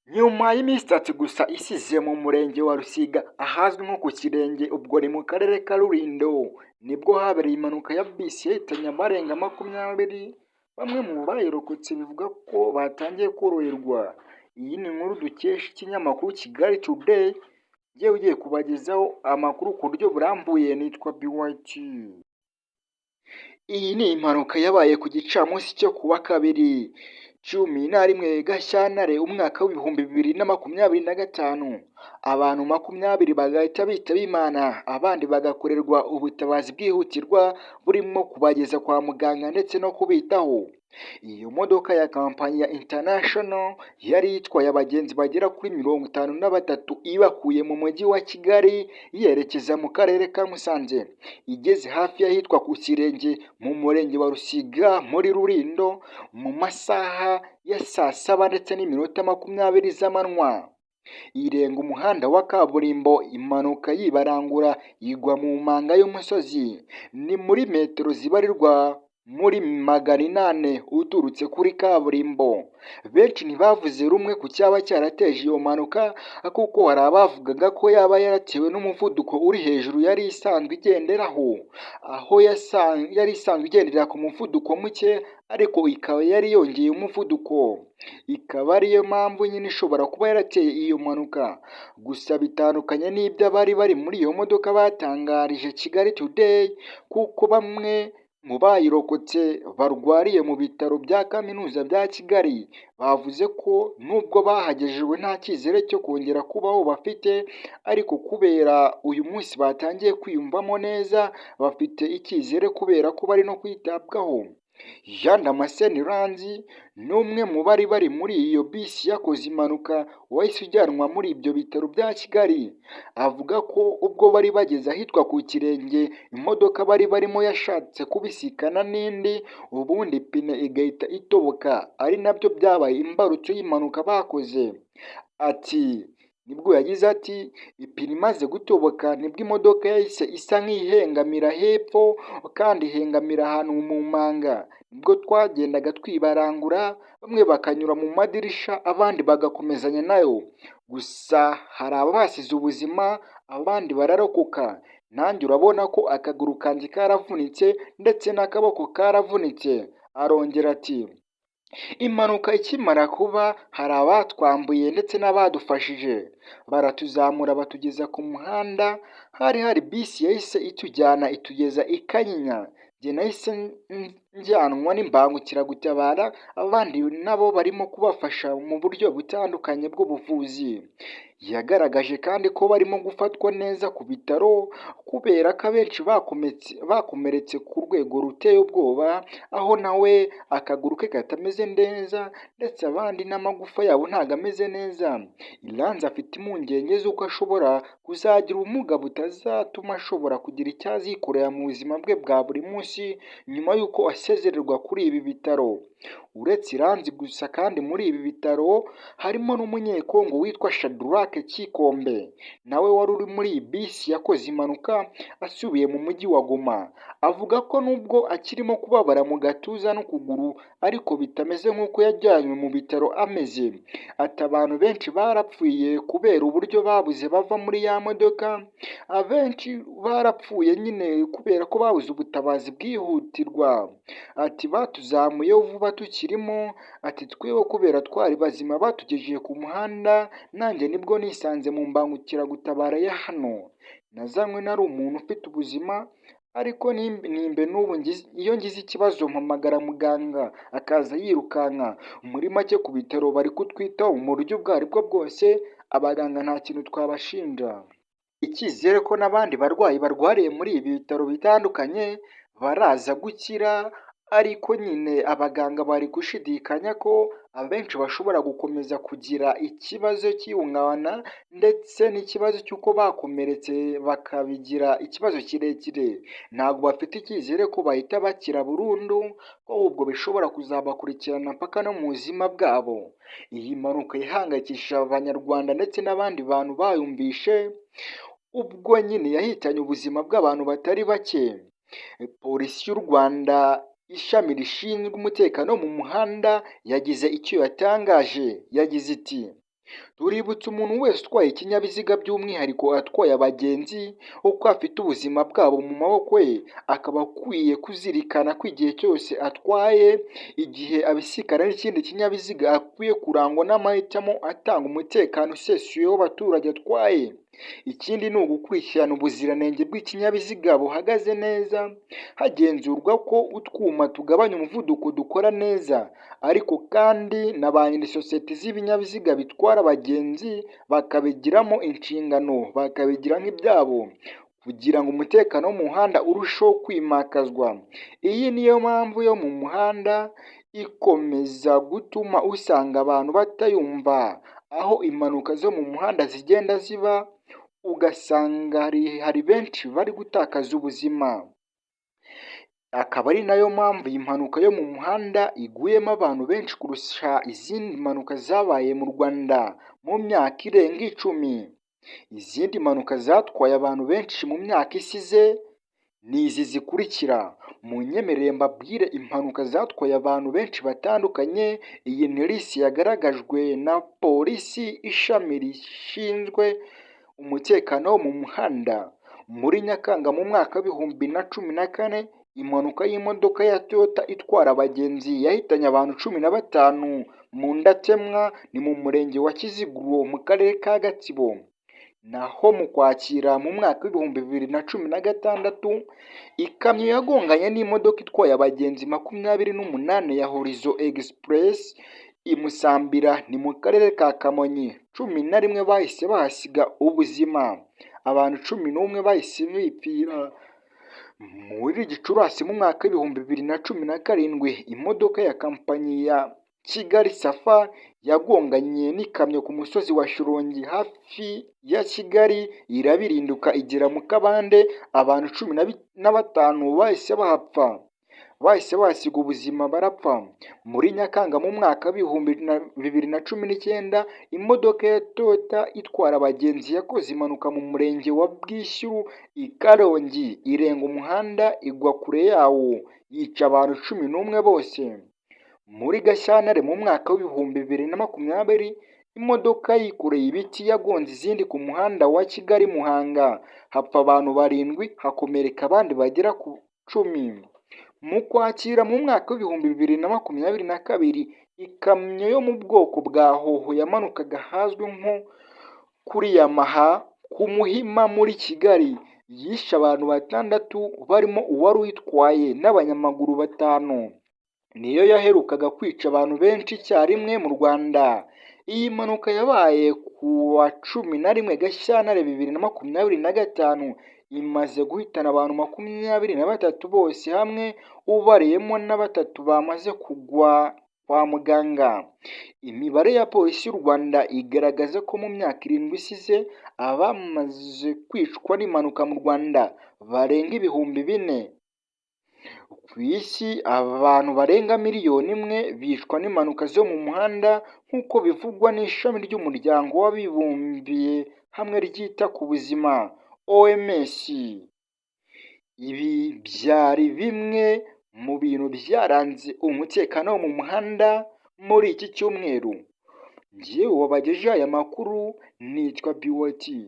Nyuma y'iminsi 3 gusa isize mu murenge wa Rusiga ahazwi nko ku Kirenge, ubwo ni mu karere ka Rulindo, nibwo habereye impanuka ya bisi yahitanye abarenga 20, bamwe mu bayirokotse bivuga ko batangiye koroherwa. Iyi ni inkuru dukesha ikinyamakuru Kigali Today, njyewe ugiye kubagezaho amakuru ku buryo burambuye nitwa BYT. Iyi ni impanuka yabaye ku gicamunsi cyo ku wa kabiri 11 Gashyantare umwaka w'2025, abantu 20 bagahita bitaba Imana, abandi bagakorerwa ubutabazi bwihutirwa burimo kubageza kwa muganga ndetse no kubitaho. Iyo modoka ya kampanyi ya International yari itwaye abagenzi bagera kuri 53 ibakuye mu mujyi wa Kigali yerekeza mu karere ka Musanze, igeze hafi y'ahitwa ku Kirenge mu murenge wa Rusiga muri Rulindo mu masaha ya saa 7 ndetse n'iminota 20 z'amanywa, irenga umuhanda wa kaburimbo imanuka yibarangura igwa mu manga y'umusozi, ni muri metero zibarirwa muri 800 uturutse kuri kaburimbo. Benshi ntibavuze rumwe ku cyaba cyarateje iyo mpanuka, kuko hari abavugaga ko yaba yaratewe n'umuvuduko uri hejuru yari isanzwe igenderaho, aho yari isanzwe igendera ku muvuduko muke ariko ikaba yari yongeye umuvuduko, ikaba ariyo mpamvu nyine ishobora kuba yarateye iyo mpanuka. Gusa bitandukanye n'ibyo abari bari muri iyo modoka batangarije Kigali Today, kuko bamwe mu bayirokotse barwariye mu bitaro bya kaminuza bya Kigali, bavuze ko nubwo bahagejejwe nta cyizere cyo kongera kubaho bafite, ariko kubera uyu munsi batangiye kwiyumvamo neza, bafite icyizere kubera ko bari no kwitabwaho. Jean Damascene Iranzi ni umwe mu bari bari muri iyo bisi yakoze impanuka wahise ujyanwa muri ibyo bitaro bya Kigali, avuga ko ubwo bari bageze ahitwa ku Kirenge, imodoka bari barimo yashatse kubisikana n'indi, ubundi ipine igahita itoboka, ari nabyo byabaye imbarutso y'impanuka bakoze. Ati nibwo yagize ati ipine imaze gutoboka nibwo imodoka yahise isa nk'ihengamira hepfo kandi ihengamira ahantu mu manga, nibwo twagendaga twibarangura, bamwe bakanyura mu madirisha abandi bagakomezanya nayo, gusa hari abahasize ubuzima abandi bararokoka, nanjye urabona ko akaguru kanjye karavunitse ndetse n'akaboko karavunitse. Arongera ati impanuka ikimara kuba hari abatwambuye ndetse n'abadufashije, baratuzamura batugeza ku muhanda, hari hari bisi yahise itujyana itugeza i Kanyinya, njye nahise njyanwa n'imbangukiragutabara, abandi nabo barimo kubafasha mu buryo butandukanye bw'ubuvuzi. Yagaragaje kandi ko barimo gufatwa neza ku bitaro kubera ko abenshi bakomeretse ku rwego ruteye ubwoba, aho nawe akaguru ke katameze neza ndetse abandi n'amagufa yabo ntabwo ameze neza. Iranzi afite impungenge z'uko ashobora kuzagira ubumuga butazatuma ashobora kugira icyo azikorera mu buzima bwe bwa buri munsi nyuma y'uko asezererwa kuri ibi bitaro. Uretse Iranzi gusa kandi muri ibi bitaro harimo n'umunyekongo witwa Shadrack Kikombe, nawe wari uri muri iyi bisi yakoze impanuka asubiye mu mujyi wa Goma, avuga ko nubwo akirimo kubabara mu gatuza n'ukuguru ariko bitameze nk'uko yajyanywe mu bitaro ameze. Ati abantu benshi barapfuye kubera uburyo babuze bava muri ya modoka, abenshi barapfuye nyine kubera ko babuze ubutabazi bwihutirwa. Ati batuzamuyeho vuba tukirimo, ati tweho kubera twari bazima batugejeje ku muhanda, nanjye nibwo nisanze mu mbangukiragutabara ya hano. Nazanywe nari umuntu ufite ubuzima ariko nimbe n'ubu iyo ngize ikibazo mpamagara muganga akaza yirukanka. Muri make ku bitaro bari kutwitaho mu buryo ubwo aribwo bwose, abaganga nta kintu twabashinja. Icyizere ko n'abandi barwayi barwariye muri ibi bitaro bitandukanye baraza gukira, ariko nyine abaganga bari gushidikanya ko abenshi bashobora gukomeza kugira ikibazo cy'ihungabana ndetse n'ikibazo cy'uko bakomeretse bakabigira ikibazo kirekire. Ntabwo bafite icyizere ko bahita bakira burundu, ko ahubwo bishobora kuzabakurikirana mpaka no mu buzima bwabo. Iyi mpanuka ihangayikishije Abanyarwanda ndetse n'abandi bantu bayumvishe, ubwo nyine yahitanye ubuzima bw'abantu batari bake. Polisi y'u Rwanda ishami rishinzwe umutekano wo mu muhanda yagize icyo yatangaje, yagize iti Tuributsa umuntu wese utwaye ikinyabiziga, by'umwihariko atwaye abagenzi, uko afite ubuzima bwabo mu maboko ye, akaba akwiye kuzirikana ko igihe cyose atwaye, igihe abisikana n'ikindi kinyabiziga, akwiye kurangwa n'amahitamo atanga umutekano usesuye w'abaturage atwaye. Ikindi ni ugukurikirana ubuziranenge bw'ikinyabiziga buhagaze neza, hagenzurwa ko utwuma tugabanya umuvuduko dukora neza, ariko kandi na ba nyiri sosiyete z'ibinyabiziga bitwara abagenzi bakabigiramo inshingano, bakabigira nk'ibyabo kugira ngo umutekano wo mu muhanda urusheho kwimakazwa. Iyi niyo mpamvu yo mu muhanda ikomeza gutuma usanga abantu batayumva, aho impanuka zo mu muhanda zigenda ziba, ugasanga hari benshi bari gutakaza ubuzima. Akaba ari nayo mpamvu iyi mpanuka yo mu muhanda iguyemo abantu benshi kurusha izindi mpanuka zabaye mu Rwanda mu myaka irenga 10. Izindi mpanuka zatwaye abantu benshi mu myaka isize ni izi zikurikira. Munyemerere mbabwire impanuka zatwaye abantu benshi batandukanye, iyi ni lisi yagaragajwe na polisi, ishami rishinzwe umutekano wo mu muhanda. Muri Nyakanga mu mwaka w'2014, impanuka y'imodoka ya Toyota itwara abagenzi yahitanye abantu 15 mu Ndatemwa, ni mu murenge wa Kiziguro mu karere ka Gatsibo. Naho mu Kwakira mu mwaka w'2016, ikamyo yagonganye n'imodoka itwaye abagenzi 28 ya Horizon Express i Musambira, ni mu karere ka Kamonyi, 11 bahise bahasiga ubuzima, abantu 11 bahise bipfira. Muri Gicurasi mu mwaka w'2017, imodoka ya kampanyi ya Kigali Safari yagonganye n'ikamyo ku musozi wa Shyorongi hafi ya Kigali, irabirinduka igera mu kabande, abantu 15 bahise bahapfa, bahise bahasiga ubuzima barapfa. Muri Nyakanga mu mwaka w'2019, imodoka ya Toyota itwara abagenzi yakoze impanuka mu murenge wa Bwishyuru i Karongi, irenga umuhanda igwa kure yawo, yica abantu 11 bose. Muri Gashyantare mu mwaka w'2020, imodoka yikoreye ibiti yagonze izindi ku muhanda wa Kigali Muhanga, hapfa abantu barindwi, hakomereka abandi bagera ku 10. Mu Kwakira mu mwaka w'2022, ikamyo yo mu bwoko bwa Hoho yamanukaga ahazwi nko kuri Yamaha ku Muhima muri Kigali, yishe abantu batandatu barimo uwari uyitwaye n'abanyamaguru batanu. Niyo yaherukaga kwica abantu benshi icyarimwe mu Rwanda. Iyi mpanuka yabaye ku wa 11 Gashyantare 2025, imaze guhitana abantu 23 bose hamwe, ubariyemo na batatu bamaze kugwa kwa muganga. Imibare ya polisi y'u Rwanda igaragaza ko mu myaka 7 isize, abamaze kwicwa n'impanuka mu Rwanda barenga 4000. Ku isi abantu barenga miliyoni 1 bicwa n'impanuka zo mu muhanda, nk'uko bivugwa n'ishami ry'umuryango w'abibumbiye hamwe ryita ku buzima, OMS. Ibi byari bimwe mu bintu byaranze umutekano wo mu muhanda muri iki cyumweru. Njyewe wabagejeho aya makuru nitwa Biwati.